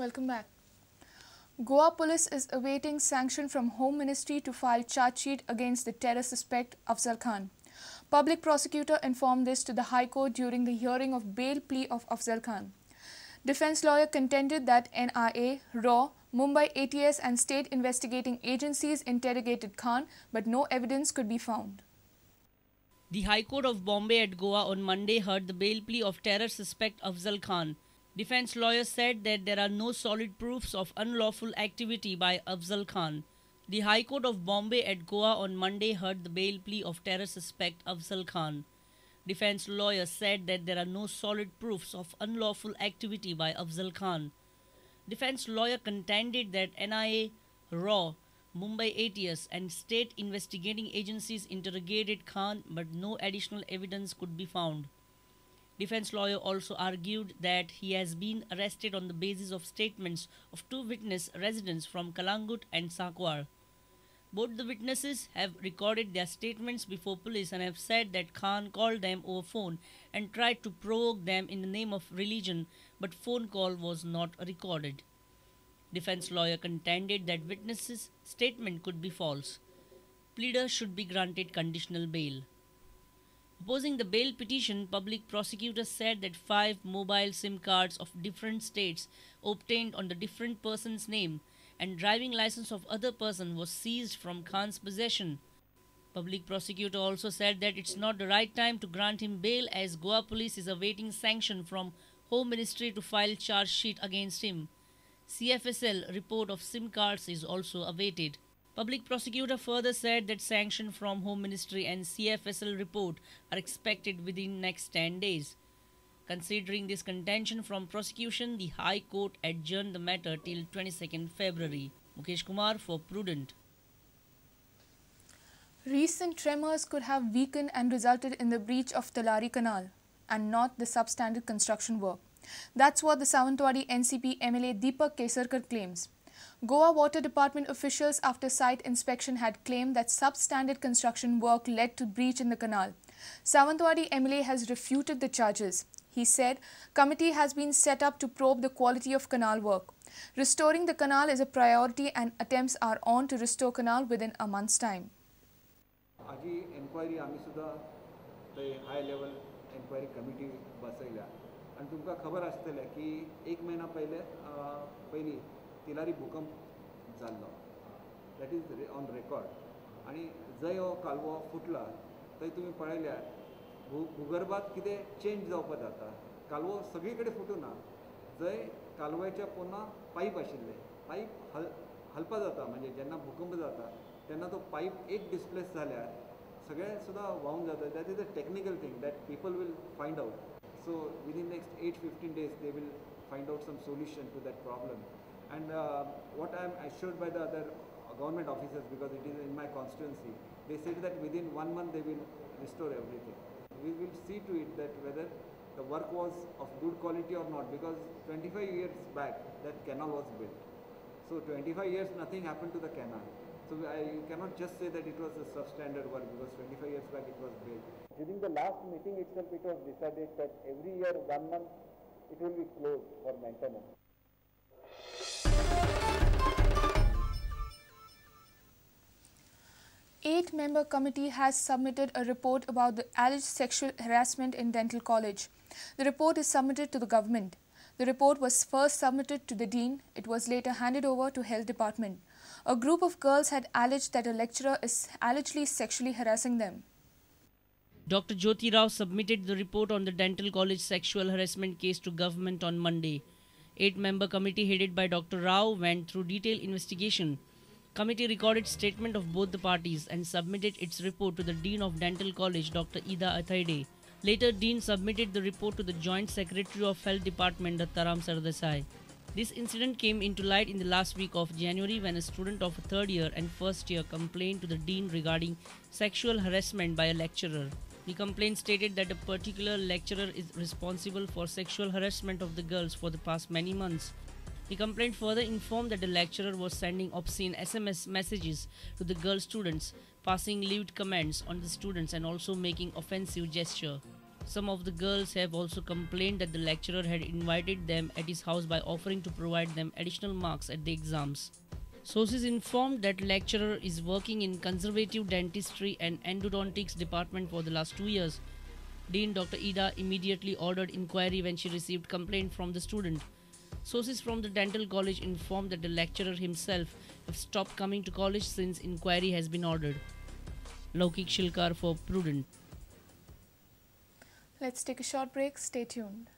Welcome back. Goa police is awaiting sanction from Home Ministry to file charge sheet against the terror suspect Afzal Khan. Public prosecutor informed this to the High Court during the hearing of bail plea of Afzal Khan. Defense lawyer contended that NIA, RAW, Mumbai ATS and state investigating agencies interrogated Khan, but no evidence could be found. The High Court of Bombay at Goa on Monday heard the bail plea of terror suspect Afzal Khan. Defense lawyer said that there are no solid proofs of unlawful activity by Afzal Khan. The High Court of Bombay at Goa on Monday heard the bail plea of terror suspect Afzal Khan. Defense lawyer said that there are no solid proofs of unlawful activity by Afzal Khan. Defense lawyer contended that NIA, RAW, Mumbai ATS and state investigating agencies interrogated Khan, but no additional evidence could be found. Defense lawyer also argued that he has been arrested on the basis of statements of two witness residents from Kalangut and Sancoale. Both the witnesses have recorded their statements before police and have said that Khan called them over phone and tried to provoke them in the name of religion, but phone call was not recorded. Defense lawyer contended that witnesses' statement could be false. Pleader should be granted conditional bail. Opposing the bail petition, public prosecutor said that 5 mobile SIM cards of different states obtained on the different person's name and driving license of other person was seized from Khan's possession. Public prosecutor also said that it's not the right time to grant him bail as Goa police is awaiting sanction from Home Ministry to file charge sheet against him. CFSL report of SIM cards is also awaited. Public prosecutor further said that sanction from Home Ministry and CFSL report are expected within next 10 days. Considering this contention from prosecution, the High Court adjourned the matter till 22nd February. Mukesh Kumar for Prudent. Recent tremors could have weakened and resulted in the breach of Tillari Canal and not the substandard construction work. That's what the Sawantwadi NCP MLA Deepak Kesarkar claims. Goa Water Department officials after site inspection had claimed that substandard construction work led to breach in the canal. Sawantwadi MLA has refuted the charges. He said, committee has been set up to probe the quality of canal work. Restoring the canal is a priority and attempts are on to restore canal within a month's time. Aji enquiry आमी सुद्धा ते high level enquiry committee बसयल्या आनी तुमकां खबर आसतलें की एक महिना पयले पयलीं तिलारी भूकंप जाल्लो, that is on record. आनी जंय हो कालवो फुटला थंय तुमी पळयल्यार भूगर्भात कितें चेंज जावपाक जाता. कालवो सगळी कडेन फुटूना, जंय कालव्याच्या पोंदा पायप आशिल्ले पायप हलपा जाता, म्हणजे जेन्ना भूकंप जाता तेन्ना तो पायप एक डिस्प्लेस जाल्यार सगळें सुद्दां व्हांवन जाता. That is a technical thing that people will find out. So within next 8-15 days they will find out some solution to that problem. And what I am assured by the other government officers, because it is in my constituency, they said that within 1 month they will restore everything. We will see to it that whether the work was of good quality or not, because 25 years back that canal was built. So 25 years nothing happened to the canal. So you cannot just say that it was a substandard work, because 25 years back it was built. During the last meeting itself, it was decided that every year 1 month it will be closed for maintenance. Eight-member committee has submitted a report about the alleged sexual harassment in dental college. The report is submitted to the government. The report was first submitted to the dean. It was later handed over to health department. A group of girls had alleged that a lecturer is allegedly sexually harassing them. Dr. Jyoti Rao submitted the report on the dental college sexual harassment case to government on Monday. 8-member committee headed by Dr. Rao went through detailed investigation. Committee recorded statement of both the parties and submitted its report to the Dean of Dental College, Dr. Ida Athaide. Later, Dean submitted the report to the Joint Secretary of Health Department, Dattaram Sardesai. This incident came into light in the last week of January when a student of third year and first year complained to the Dean regarding sexual harassment by a lecturer. The complaint stated that a particular lecturer is responsible for sexual harassment of the girls for the past many months. The complaint further informed that the lecturer was sending obscene SMS messages to the girl students, passing lewd comments on the students and also making offensive gesture. Some of the girls have also complained that the lecturer had invited them at his house by offering to provide them additional marks at the exams. Sources informed that lecturer is working in conservative dentistry and endodontics department for the last 2 years. Dean Dr. Ida immediately ordered inquiry when she received complaint from the student. Sources from the dental college informed that the lecturer himself have stopped coming to college since inquiry has been ordered. Laukik Shilkar for Prudent. Let's take a short break. Stay tuned.